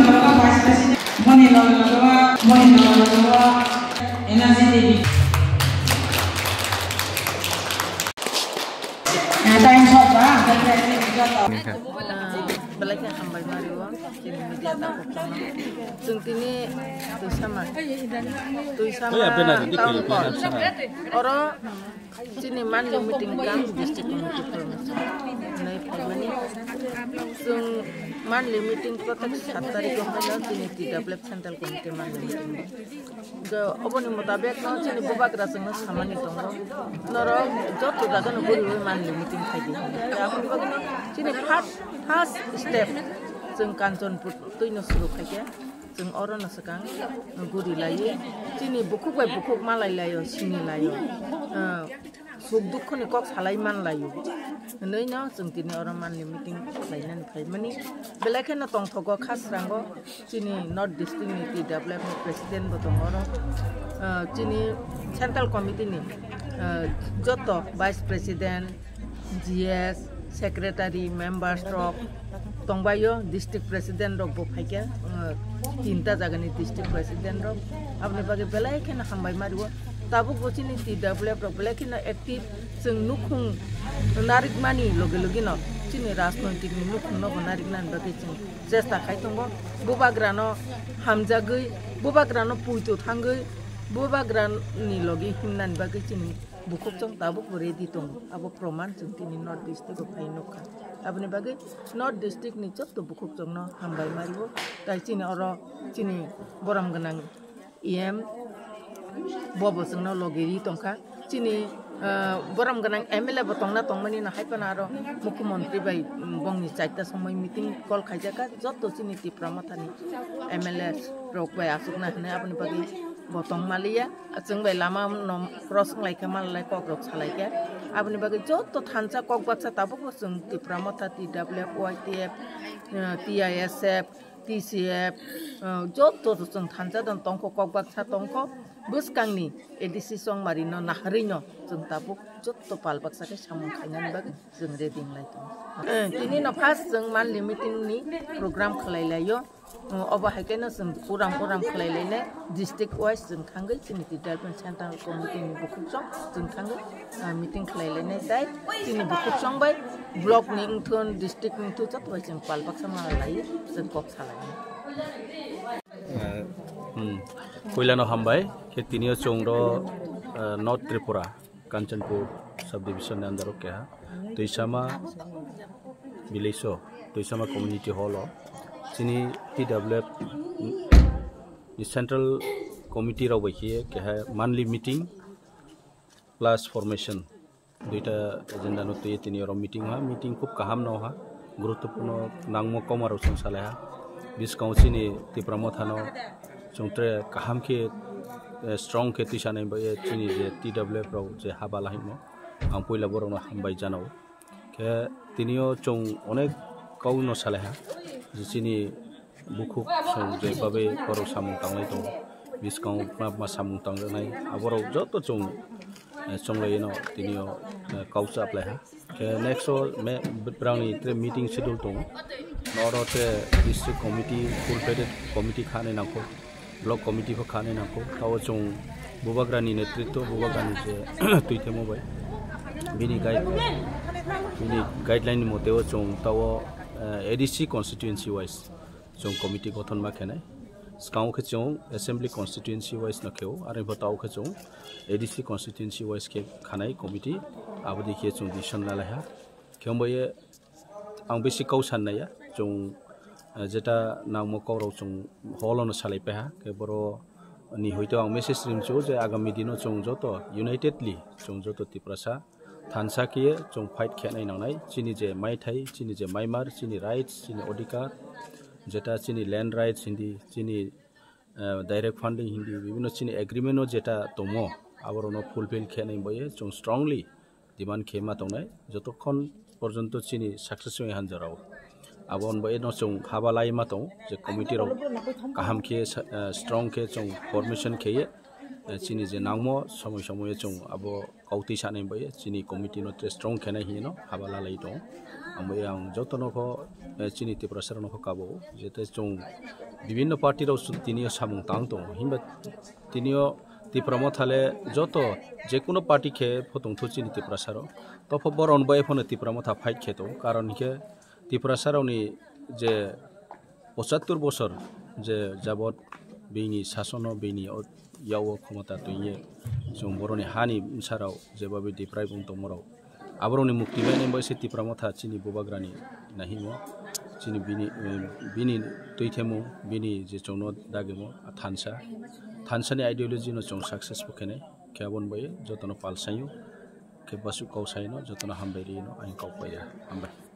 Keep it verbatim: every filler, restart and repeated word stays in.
Vice President, moni log log, moni log log, Energy Devi. Time shot ba, joto. Belai khe hambai mario, chini media tabuk tongma. Chwng tini Tuisama, Tuisama town hall. Oro chini monthly meeting kang district committee formation. Nai phaimani. Chwng monthly meeting protek sat tarikh o haino chini T W F central committee monthly meeting. Hwnkhe oboni mutabek no chini bubagra chwngno samani tongo. Norok joto jaga no guriwi monthly meeting khaidi. Aboni bagwi no chini first, first step chwng Kanchanpur twino suru khaikhe. Chwng oro no swkang guri laio. Chini bukhuk bai bukhuk malai laio, sini laio. Ah, suk dukho ni kok salai man laio. Hwnwi no chwng tini oro monthly meeting khlainani phaimani. Belai kheno tongthogo Khasrango chini North District ni T W F ni president bo tongo oro. Ah, chini central committee ni, ah, joto vice president, G S, secretary, members rok tongbaio, district president rok bo phaikha, uh, tinta jagani district president rok. Aboni bagwi belai kheno hambai mario. Tabuk bo chini T W F rok belai kheno active, chwng nukhung narikmani loge loge no chini rajnoitik ni nukhung no bo nariknani bagwi chwng chesta khai tongo. Bubagra no hamjagwi, bubagra no puito thangwi, bubagra ni logi himnani bagwi chini bukhuk chwng tabuk bo ready tongo. Abo proman chwng tini North District o phai nukha. Aboni bagwi North District ni joto bukhuk chwngno hambai mario. Tai chini oro chini borom gwnang E M bo bo chwngno logi ri tongkha. Chini, ah, borom gwnang M L A bo tongna tongmani no hai phano aro Mukhyamantri bai, mm, bongni chaita somoi meeting call khaijakha. Joto chini Tipra Mothani M L A rok bai achukna hwnwi aboni bagwi bo tong maliya. Chwng bai lama no cross wng lai khe, mal lai kok rok salai khe. Aboni bagwi joto thansa kok baksa tabuk bo chwng Tipra Motha, T W F, Y T F, eh, T I S F, T C F, eh, joto chwng thansa don tongkho, kok baksa tongkho. Bwskangni A D C chongmari no naharwi no chwng tabuk joto pal baksa khe samung khainani bagwi chwng ready wng lai tongo. Eh, tini no first chwng monthly meeting ni program khlai laio. Obo hai khe no chwng uram uram khlai lainai, district wise chwng thangwi chini T W F central committee ni bukhuk chwng chwng thangwi, ah, meeting khlai lainai, tai chini bukhuk chwng bai block ni wngthun, district ni wngthun, joto bai chwng pal baksa ma lai chwng kok sa lainai. Eh, hmm. Puila no hambai khe, tini o chwng ro, eh, North Tripura. Kanchanpur subdivision ni under o keha Tuisama village o, Tuisama community hall o chini T W F ni central committee rok bai khe keha monthly meeting plus formation, duita agenda no twi tini oro meeting ha. Meeting khub kaham no ha, guruttopurno nangmo kauma rok chwng salai ha. Bwskango chini Tipra Motha no chwng tre kaham khe, eh, strong khe twi sanai bai chini je T W F rok je haba lahimo. Ang puila borokno hambai janao. Khe tinio chwng onek kau no salaiha, je chini bukhuk chwng je babe borok samung tanglai tongo, bwskango ma, ma samung tangjaknai, aborok joto chwng, eh, chwnglaiwi no tinio, eh, kau chaplaiha. Khe next o me, brangni tre meeting schedule tongo. Noro tre district committee, full fledged committee khanai nangkho. Block committee pho khanai nangkho. Tao chwng Bubagrani netritwo, Bubagrani je twithemo bai. Bini guide, bini guideline ni mote o chwng tao, eh, A D C constituency wise chwng committee gothon ma khenai. Swkango khe chwng assembly constituency wise no kheo, aroni pho tao khe chwng A D C constituency wise khe khanai committee, aboni khe chwng decision lalaiha. Khe wngbaye ang bisi kau san naiya, chwng, eh, jeta nangmo kau rok chwng hall o no salai paiha, khe boro ni hoito ang message rimchu je agami dino chwng joto unitedly chwng joto Tiprasa thansa khe chwng fight khe nai nangnai, chini je maithai, chini je maimar, chini rights, chini odhikar, jeta chini land rights hindi, chini, eh, direct funding hindi, bibhinno chini agreement o jeta tongo, aborokno fulfill khe nai boye chwng strongly demand khe ma tongnai, jotokhon porjonto chini success wngya hanjarao. Abo wngbo eno chwng haba lai ma tongo je committee rok kaham khe sa-, eh, strong khe chwng formation khe ye, eh, chini je nangmo somoi somoi chwng abo kautwi sanai bai chini committee no tre strong khe nai hinwi no haba lalai tongo. Ang bai ang joto no kho, eh, chini Tiprasa rok no kho kabo, jete chwng bibinno party rok su-, tini o samung tang tongo, himba tini o Tipra Motha le joto jekuno party khe photung thu chini Tiprasa rok, to pho boron bai phano Tipra Motha fight khe tongo, karon hinkhe Tiprasa rok ni je pochattor bosor je jabot bini sasono bini o yago khomota twiye chwng boroni hani bwsarok jeba bai Tipra bung tongmorok aborokni mukti bainai bai se Tipra Motha chini bubagrani nahimo chini bini, eh, bini twithemo bini je chwngno dagimo thansa thansani ideology no chwng successful khenai khe aboni bai jotono palsaio khe basuk kau saino jotono hambai rino ang kau paiya hambai.